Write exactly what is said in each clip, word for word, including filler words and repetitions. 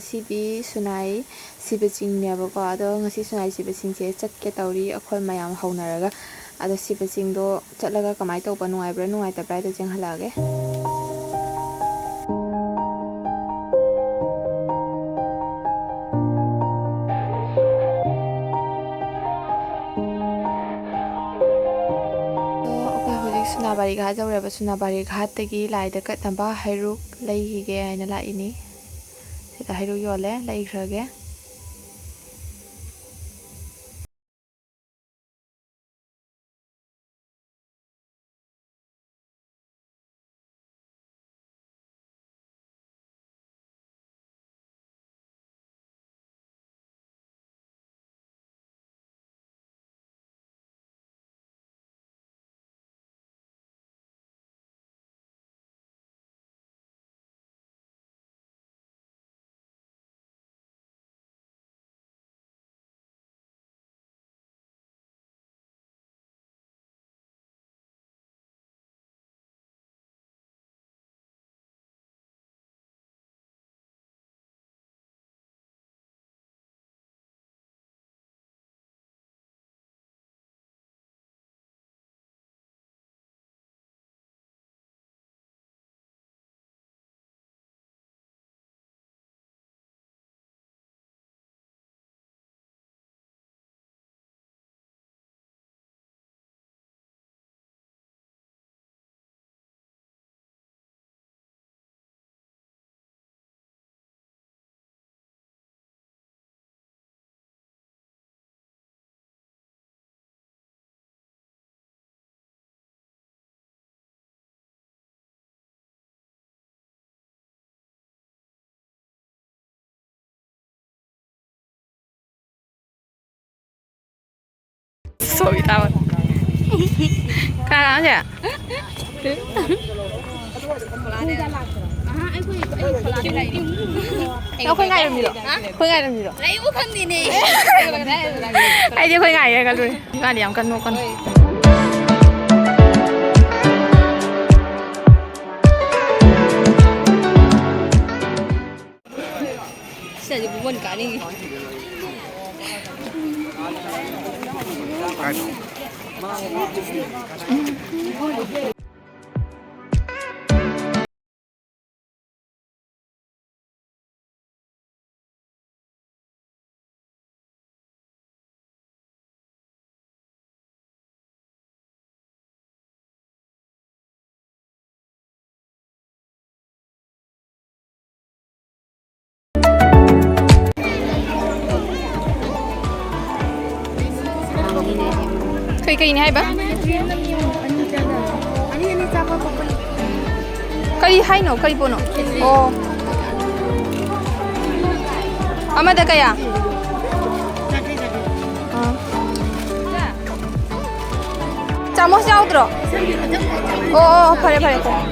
ꯁꯤꯗꯤ ꯁꯨꯅꯥꯏ ꯁꯤꯕ ꯆꯤꯡꯅꯦꯕꯀꯣ꯫ ꯑꯗꯣ ꯉꯁꯤ ꯁꯨꯅꯥꯏ ꯁꯤꯕ ꯆꯤꯡꯁꯦ ꯆꯠꯀꯦ ꯇꯧꯔꯤ ꯑꯩꯈꯣꯏ ꯃꯌꯥꯝ ꯍꯧꯅꯔꯒ꯫ ꯑꯗꯣ ꯁꯤꯕ ꯆꯤꯡꯗꯣ ꯆꯠꯂꯒ ꯀꯃꯥꯏꯅ ꯇꯧꯕ, ꯅꯨꯡꯉꯥꯏꯕ꯭ꯔꯥ ꯅꯨꯡꯉꯥꯏꯇꯕ꯭ꯔꯥ ꯍꯥꯏꯗꯣ ꯌꯦꯡꯍꯜꯂꯛꯑꯒꯦ꯫ ꯑꯗꯣ ꯑꯩꯈꯣꯏ ꯍꯧꯖꯤꯛ ꯁꯨꯅꯥꯕꯥꯔꯤ ꯘꯥꯠ ꯌꯧꯔꯦꯕ꯫ ꯁꯨꯅꯥꯕꯥꯔꯤ ꯘꯥꯠꯇꯒꯤ ꯂꯥꯏꯗ ꯀꯠꯅꯕ ꯍꯩꯔꯨꯛ ꯂꯩꯈꯤꯒꯦ ꯍꯥꯏꯅ ꯂꯥꯛꯏꯅꯤ꯫ ꯁꯤꯗ ꯍꯩꯔꯨꯛ ꯌꯣꯜꯂꯦ, ꯂꯩꯈ꯭ꯔꯒꯦ꯫ ꯁꯣꯔꯤ ꯇꯥꯕ꯫ ꯀꯅꯥꯅꯣ ꯁꯦ? ꯑꯩꯈꯣꯏ ꯉꯥꯏꯔꯝꯃꯤꯔꯣ? ꯑꯩꯈꯣꯏ ꯉꯥꯏꯔꯝꯃꯤꯔꯣ? ꯑꯩꯕꯨ ꯈꯪꯗꯦꯅꯦ꯫ ꯑꯩꯗꯤ ꯑꯩꯈꯣꯏ ꯉꯥꯏꯔꯦ ꯈꯜꯂꯨꯔꯦ꯫ ꯃꯥꯗꯤ ꯌꯥꯝ ꯀꯟꯅ ꯅꯣꯛꯀꯅꯨ꯫ ꯍꯧꯖꯤꯛ ꯕꯨꯕꯣꯟ ꯀꯥꯅꯤꯡꯉꯤ꯫ ꯀꯩꯀꯩꯅꯦ ꯍꯥꯏꯕ? ꯀꯔꯤ ꯍꯥꯏꯅꯣ? ꯀꯔꯤ ꯄꯣꯠꯅꯣ? ꯑꯣ꯫ ꯑꯃꯗ ꯀꯌꯥ? ꯑꯥ꯫ ꯆꯥꯃꯁ ꯌꯥꯎꯗ꯭ꯔꯣ? ꯑꯣ, ꯑꯣ, ꯐꯔꯦ, ꯐꯔꯦ, ꯐꯔꯦ꯫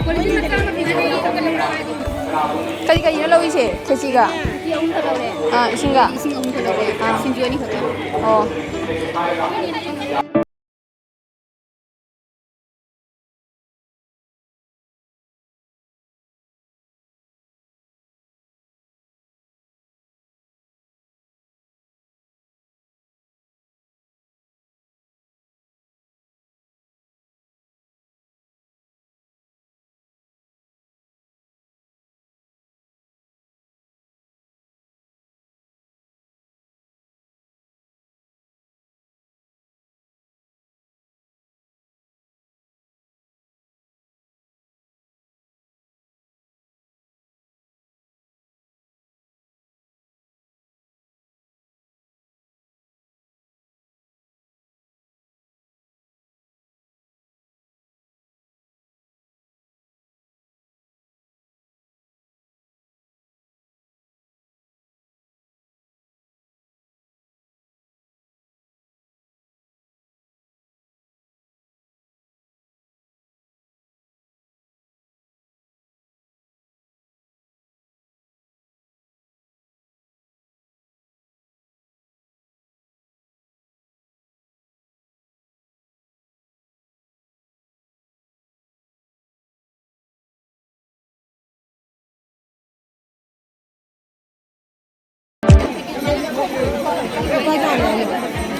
ꯀꯔꯤ ꯀꯔꯤꯅꯣ ꯂꯧꯔꯤꯁꯦ? ꯈꯦꯆꯤꯒ? ꯑꯥ, ꯏꯁꯤꯡꯒ? ꯑꯥ꯫ ꯑꯣ꯫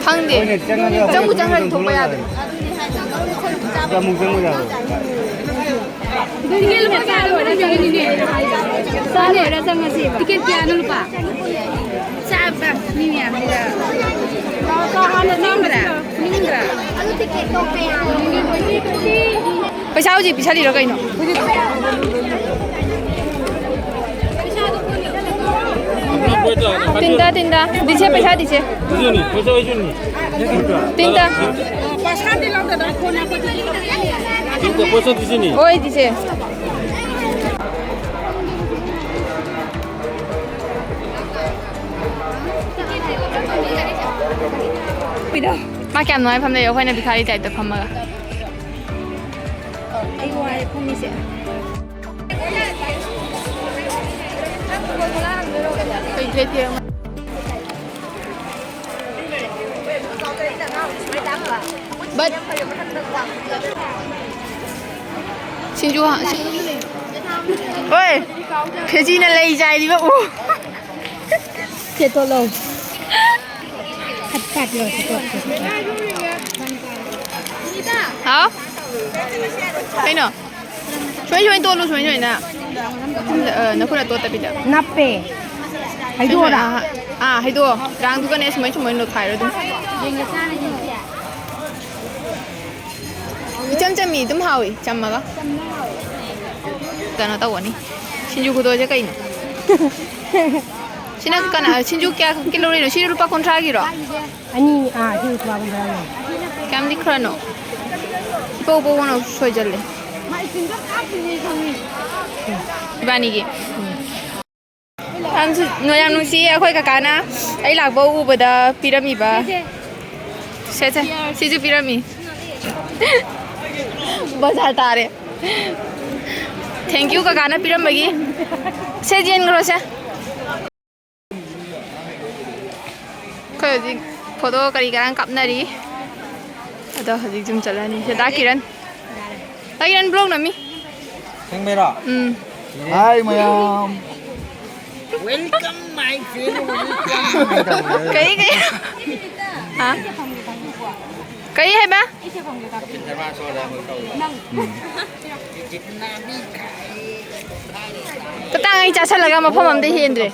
ꯈꯪꯗꯦ꯫ ꯆꯪꯕꯨ ꯆꯪꯈ꯭ꯔꯗꯤ ꯊꯣꯛꯄ ꯌꯥꯕꯅꯤ꯫ ꯑꯃꯨꯛ ꯆꯪꯕ ꯌꯥꯔꯣꯏ꯫ ꯇꯤꯀꯦꯠ ꯂꯨꯄꯥ ꯀꯌꯥ ꯂꯧꯔ ꯆꯪꯉꯤꯅꯦ? ꯆꯥ ꯂꯣꯏꯔ ꯆꯪꯉꯁꯦꯕ꯫ ꯇꯤꯀꯦꯠ ꯀꯌꯥꯅꯣ ꯂꯨꯄꯥ? ꯆꯥꯕ ꯃꯤ ꯃꯌꯥꯝꯁꯤꯗ꯫ ꯅꯤꯡꯗ꯭ꯔꯥ? ꯅꯤꯡꯗ꯭ꯔꯥ? ꯄꯩꯁꯥ ꯍꯧꯖꯤꯛ ꯄꯤꯁꯜꯂꯤꯔꯣ ꯀꯩꯅꯣ? ꯇꯤꯟꯗ, ꯇꯤꯟꯗ꯫ ꯗꯤꯁꯦ, ꯄꯩꯁꯥ ꯗꯤꯁꯦ꯫ ꯇꯤꯟꯗ꯫ ꯍꯣꯏ, ꯗꯤꯁꯦ꯫ ꯃꯥ ꯀꯌꯥꯝ ꯅꯨꯡꯉꯥꯏ ꯐꯝ ꯂꯩꯌꯣ, ꯑꯩꯈꯣꯏꯅ ꯚꯤꯈꯥꯔꯤ ꯇꯥꯏꯞꯇ ꯐꯝꯃꯒ꯫ ꯑꯩ ꯋꯥꯔꯦ ꯐꯝꯃꯤꯁꯦ꯫ ꯕꯠ꯫ ꯁꯤꯡꯖꯨ ꯍꯥ-, ꯁꯤ-, ꯍꯣꯏ꯫ ꯈꯦꯆꯤꯅ ꯂꯩ ꯆꯥꯏꯔꯤꯕ ꯎ꯫ ꯊꯦꯠꯇꯣꯛꯂꯣ꯫ ꯐꯠ ꯐꯠ ꯂꯣꯏ ꯊꯦꯠꯇꯣꯛ꯫ ꯍꯥꯎ? ꯀꯩꯅꯣ? ꯁꯨꯃꯥꯏ ꯁꯨꯃꯥꯏ ꯇꯣꯠꯂꯨ, ꯁꯨꯃꯥꯏ ꯁꯨꯃꯥꯏꯅ꯫ ꯁꯨꯝꯗ, ꯑ, ꯅꯈꯨꯠꯅ ꯇꯣꯠꯇꯕꯤꯗ꯫ ꯅꯞꯄꯦ꯫ ꯁꯨꯃꯥꯏ ꯍꯩꯗꯣꯛꯑꯣꯔꯥ? ꯁꯨꯃꯥꯏꯅ, ꯑꯥ, ꯑꯥ, ꯍꯩꯗꯣꯛꯑꯣ꯫ ꯔꯥꯡꯗꯨꯒꯅꯦ ꯁꯨꯃꯥꯏ ꯁꯨꯃꯥꯏꯅ ꯅꯣꯠꯈꯥꯏꯔꯣ ꯑꯗꯨꯝ꯫ ꯏꯆꯝ ꯆꯝꯃꯤ, ꯑꯗꯨꯝ ꯍꯥꯎꯏ, ꯆꯝꯃꯒ꯫ ꯀꯩꯅꯣ ꯇꯧꯒꯅꯤ꯫ ꯁꯤꯡꯖꯨ ꯈꯨꯗꯣꯜꯁꯦ ꯀꯩꯅꯣ? ꯁꯤꯅ ꯀꯅꯥ, ꯁꯤꯡꯖꯨ ꯀꯌꯥ ꯈꯛꯀꯤ ꯂꯧꯔꯤꯅꯣ? ꯁꯤꯅ ꯂꯨꯄꯥ ꯀꯨꯟꯊ꯭ꯔꯥꯒꯤꯔꯣ? ꯑꯅꯤ, ꯑꯥ, ꯁꯤ ꯂꯨꯄꯥ ꯀꯨꯟꯊ꯭ꯔꯥꯒꯤ꯫ ꯀꯌꯥꯝ ꯂꯤꯛꯈ꯭ꯔꯅꯣ? ꯏꯄꯧ ꯄꯧꯕꯅ ꯁꯣꯏꯖꯜꯂꯦ꯫ ꯏꯕꯥꯅꯤꯒꯤ꯫ ꯌꯥꯝ ꯁꯨ-, ꯌꯥꯝ ꯅꯨꯡꯁꯤꯌꯦ ꯑꯩꯈꯣꯏ ꯀꯀꯥꯅ ꯑꯩ ꯂꯥꯛꯄ ꯎꯕꯗ ꯄꯤꯔꯝꯃꯤꯕ꯫ ꯁꯦ, ꯁꯦ, ꯁꯤꯁꯨ ꯄꯤꯔꯝꯃꯤ꯫ ꯕꯖꯥꯔ ꯇꯥꯔꯦ꯫ Thank you ꯀꯀꯥꯅ ꯄꯤꯔꯝꯕꯒꯤ꯫ ꯁꯦ, ꯌꯦꯟꯈ꯭ꯔꯣꯁꯦ꯫ ꯑꯩꯈꯣꯏ ꯍꯧꯖꯤꯛ ꯐꯣꯇꯣ ꯀꯔꯤ ꯀꯔꯥꯡ ꯀꯥꯞꯅꯔꯤ꯫ ꯑꯗꯣ ꯍꯧꯖꯤꯛ ꯌꯨꯝ ꯆꯠꯂꯅꯤ꯫ ꯁꯤꯗ ꯀꯤꯔꯟ꯫ ꯇꯥ ꯀꯤꯔꯟ vlog ꯅꯝꯃꯤ꯫ ꯊꯦꯡꯕꯩꯔꯣ? ꯎꯝ꯫ Hi ꯃꯌꯥꯝ꯫ Welcome my friend, welcome꯫ ꯀꯩ, ꯀꯩ? ꯍꯥ? ꯀꯔꯤ ꯍꯥꯏꯕ? ꯈꯤꯇꯪ ꯑꯩ ꯆꯥꯁꯜꯂꯒ ꯃꯐꯝ ꯑꯝꯗ ꯍꯦꯟꯗ꯭ꯔꯦ꯫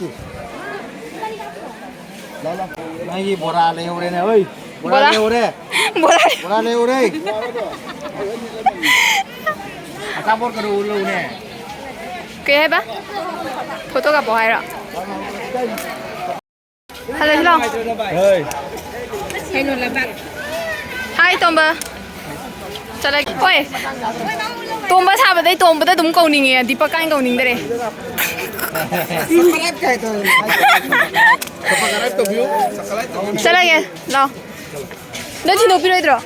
ꯅꯪꯒꯤ ꯕꯣꯔꯥ ꯂꯩꯍꯧꯔꯦꯅꯦ, ꯍꯣꯏ꯫ ꯕꯣꯔꯥ ꯕꯣꯔꯥ꯫ ꯂꯩꯍꯧꯔꯦ꯫ ꯕꯣꯔꯥ꯫ ꯕꯣꯔꯥ ꯂꯩꯍꯧꯔꯦ꯫ ꯑꯆꯥꯄꯣꯠ ꯀꯩꯅꯣ ꯎꯠꯂꯛꯎꯅꯦ꯫ ꯀꯩ ꯍꯥꯏꯕ? ꯐꯣꯇꯣ ꯀꯥꯞꯄꯣ ꯍꯥꯏꯔꯣ? ꯍꯜꯂꯁꯤ ꯂꯥꯎ꯫ ꯍꯣꯏ꯫ ꯍꯥꯏ, ꯇꯣꯝꯕ꯫ ꯆꯠꯂꯒꯦ꯫ ꯍꯣꯏ꯫ ꯇꯣꯝꯕ ꯁꯥꯕꯗꯩ ꯇꯣꯝꯕꯗ ꯑꯗꯨꯝ ꯀꯧꯅꯤꯡꯉꯦ, ꯗꯤꯄꯛ ꯀꯥꯏꯅ ꯀꯧꯅꯤꯡꯗꯔꯦ꯫ ꯆꯠꯂꯒꯦ, ꯂꯥꯎ꯫ ꯅꯪ ꯊꯤꯟꯗꯣꯛꯄꯤꯔꯣꯏꯗ꯭ꯔꯣ?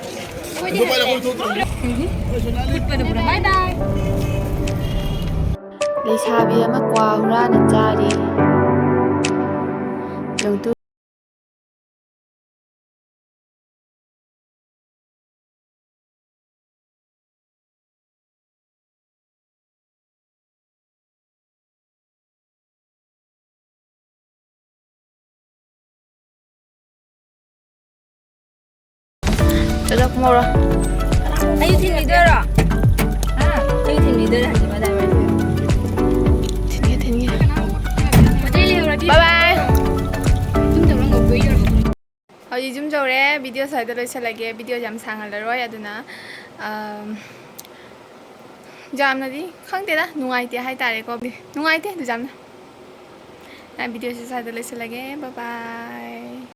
ꯂꯩꯁꯥꯕꯤ ꯑꯃ ꯀ꯭ꯋꯥ ꯍꯨꯔꯥꯟꯅ ꯆꯥꯔꯤ꯫ ꯌꯦꯡꯉꯨ꯫ ꯆꯠꯂꯣ, ꯀꯨꯝꯍꯧꯔꯣ꯫ ꯑꯩꯁꯨ ꯊꯤꯟꯕꯤꯗꯣꯏꯔꯣ? ꯍꯥ? ꯑꯩꯁꯨ ꯊꯤꯟꯕꯤꯗꯣꯏꯔꯣ ꯍꯥꯏꯕ, ꯗꯥꯏꯚꯔ? ꯊꯤꯟꯒꯦ, ꯊꯤꯟꯒꯦ꯫ ꯄꯣꯠ ꯆꯩ ꯂꯩꯍꯧꯔꯗꯤ꯫ Bye bye꯫ ꯌꯨꯝꯗ ꯑꯃꯨꯛ ꯂꯧꯕ ꯌꯥꯔꯣꯏ꯫ ꯍꯧꯖꯤꯛ ꯌꯨꯝ ꯌꯧꯔꯦ꯫ ꯚꯤꯗꯤꯑꯣ ꯁ꯭ꯋꯥꯏꯗ ꯂꯣꯏꯁꯤꯜꯂꯒꯦ꯫ ꯚꯤꯗꯤꯑꯣ ꯌꯥꯝ ꯁꯥꯡꯍꯜꯂꯔꯣꯏ꯫ ꯑꯗꯨꯅ, ꯑꯝ, ꯌꯥꯝꯅꯗꯤ ꯈꯪꯗꯦꯗ, ꯅꯨꯡꯉꯥꯏꯇꯦ ꯍꯥꯏꯇꯥꯔꯦꯀꯣ꯫ ꯅꯨꯡꯉꯥꯏꯇꯦ ꯑꯗꯨ ꯌꯥꯝꯅ꯫ ꯑꯩ ꯚꯤꯗꯤꯑꯣꯁꯦ ꯁ꯭ꯋꯥꯏꯗ ꯂꯣꯏꯁꯤꯜꯂꯒꯦ꯫ Bye bye꯫